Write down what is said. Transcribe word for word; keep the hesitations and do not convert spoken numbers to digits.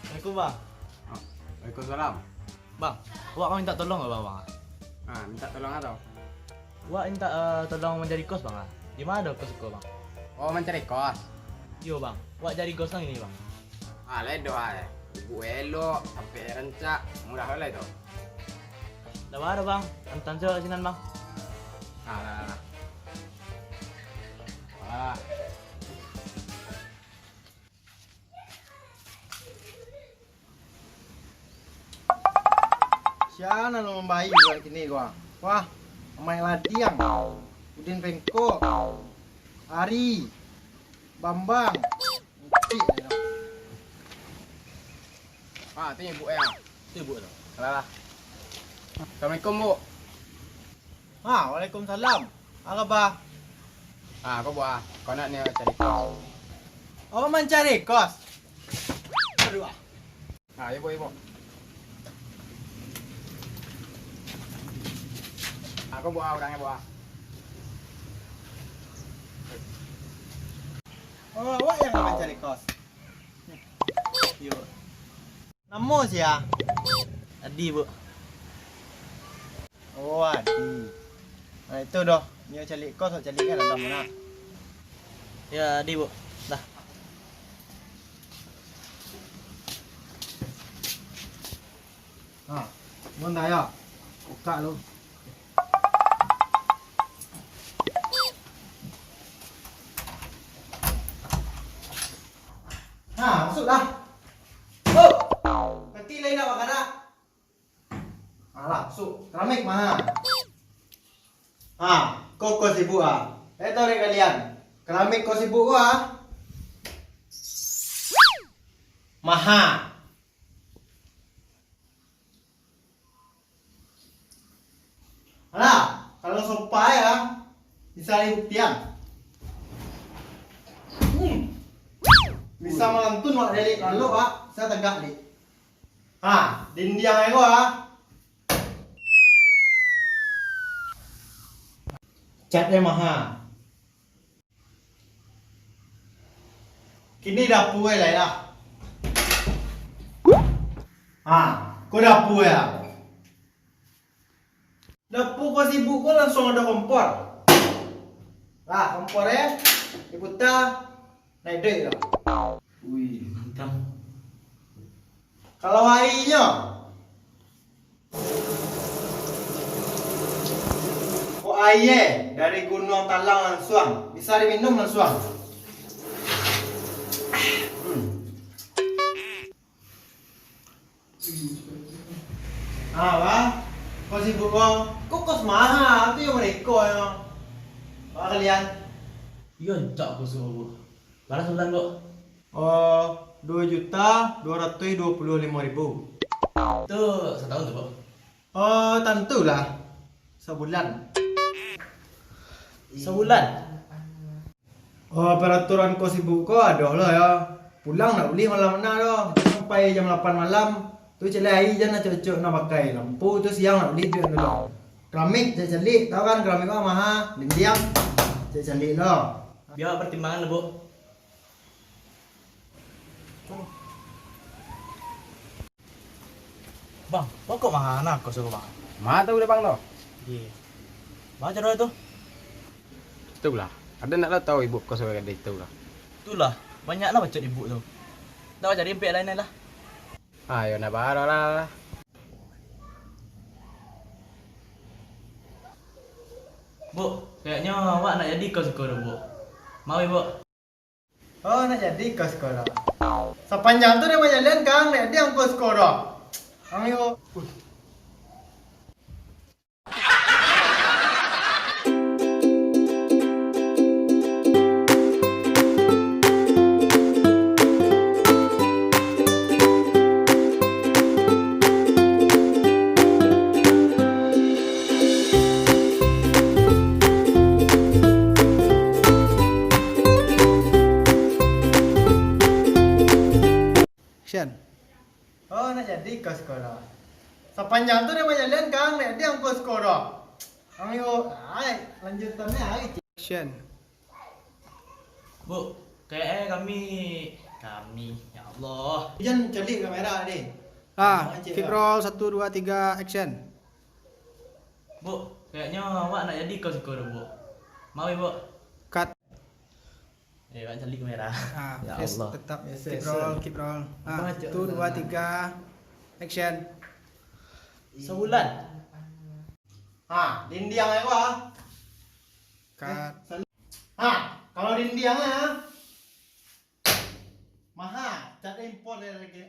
Assalamualaikum, Bang. Ah, waalaikumsalam. Bang, wak ka mintak tolong ka Abang, Bang? Ah, mintak tolong apo? Wak mintak, eh, tolong mancari kos, Bang, ah. Di ma ado kos ko, Bang? Oh, mancari kos? Iyo, Bang. Wak cari kos nan ini, Bang. Ah, lai doh ai. Duduak elok, tampek rancak, murah lai tu. Ndak baa, Bang. Antaan sajo sinan, Bang. Ah, lah, lah, lah. Ah. Sia nan mambayia buliah kini ko? Wah, Amaik Ladiang, Udin Pengkok, Ari, Bambang. Cik, yo. Ah, tu ibu yo. Tu ibu tu. Alah, lah. Assalamualaikum, Bu. Ha, waalaikumsalam. Apo kaba? Ah, ko buah. Ko nak ni cari kos. Oh, mancari kos. Aduh, ah. Ah, iyo, Bu, iyo, Bu. Ah, ko buah, urangnyo buah. Oh, awak nan mancari kos. Iyo. Namo sia? Adi, Bu. Oh, Adi. Nah, itu doh. Nio caliak kos, caliak kan dalam mana? Yo, Adi, Bu. Dah. Ha, mun dah yo. Bukak lu. Ha, masuaklah. Oh! Kaki lain nak bakarak. Alah, masuak. Keramik maha. Ha, ko kos ibu ah. Eh, tahu dek kalian? Keramik kos ibu ko ah. Maha. Alah, kalau sopa yo, bisa ibu pian. Hmm. Bisa malantun wak dari lalu, Pak. Bisa tagak, Dik. Ha, dindiang ko, ha. Cat e maha. Kini dapua lai lah. Ha, ko dapua lah. Dapua kos ibu ko langsuang ado kompor. Lah, kompor e diputa, naik duit lah. Wih, mantap. Kalau ainyo, ko aia dari Gunuang Talang langsuang, bisa diminum langsuang. Hmm. Ah, bah. Kos ibu ko, ko kos maha, tu nan mareko nyo. Bah, kalian. Iyo, rancak kos ko, Bu. Bara sabulan, Bu? Oh, duo juta duo ratuih duo puluah limo ribu. Tu satahun tu, Bu? Oh, tantulah. Sabulan. Sabulan? Oh, peraturan kos ibu ko ado lah yo. Pulang ndak buliah malam na doh. Sampai jam lapan malam. Tu caliak aia jan acok-acok na pakai. Lampu tu siang ndak buliah duduak tu doh. Keramik caliak-caliak, tahu kan keramik ko maha, dindiang caliak-caliak lo. Bia pertimbangan, Bu. Bang, pokok maha na kos ko, Bang? Ma tahu dek Bang tu? Iyo. Baa caro tu? Itulah. Ado ndak lo tahu ibu kos gadai tu lah. Itulah, banyak lah bacot ibu tu. Ndak jadi ampek lain lah. Ayo, ndak baa lah. Bu, kayaknyo awak ndak jadi kos ko doh, Bu. Maaf, Bu. Oh, ndak jadi kos ko doh. Sapanjang tu dek bajalian, Kang, ndak jadi kos ko doh. Kang, yo. Action. Oh, ndak jadi kos ko doh. Sapanjang tu dek bajalian, Kang, ndak jadi kos ko doh. Kang, yo, ai, lanjutan ni ai. Action. Bu, kayaknyo kami, kami, yo. Allah. Jan caliak kamera deh. Ah, keep roll, satu, dua, tiga, action. Buk, kayaknyo awak ndak jadi kau siko doh, Buk. Maaf, Buk. Cut. Eh, awak caliak kamera. Ah, ya Allah. Tetap keep roll, keep roll. Ah, satu, dua, tiga, action. Sabulan. Ha, dindiang ai, Buk. Cut. Ha, kalau dindiang ai, ha. Maha, cat impor dari lagi.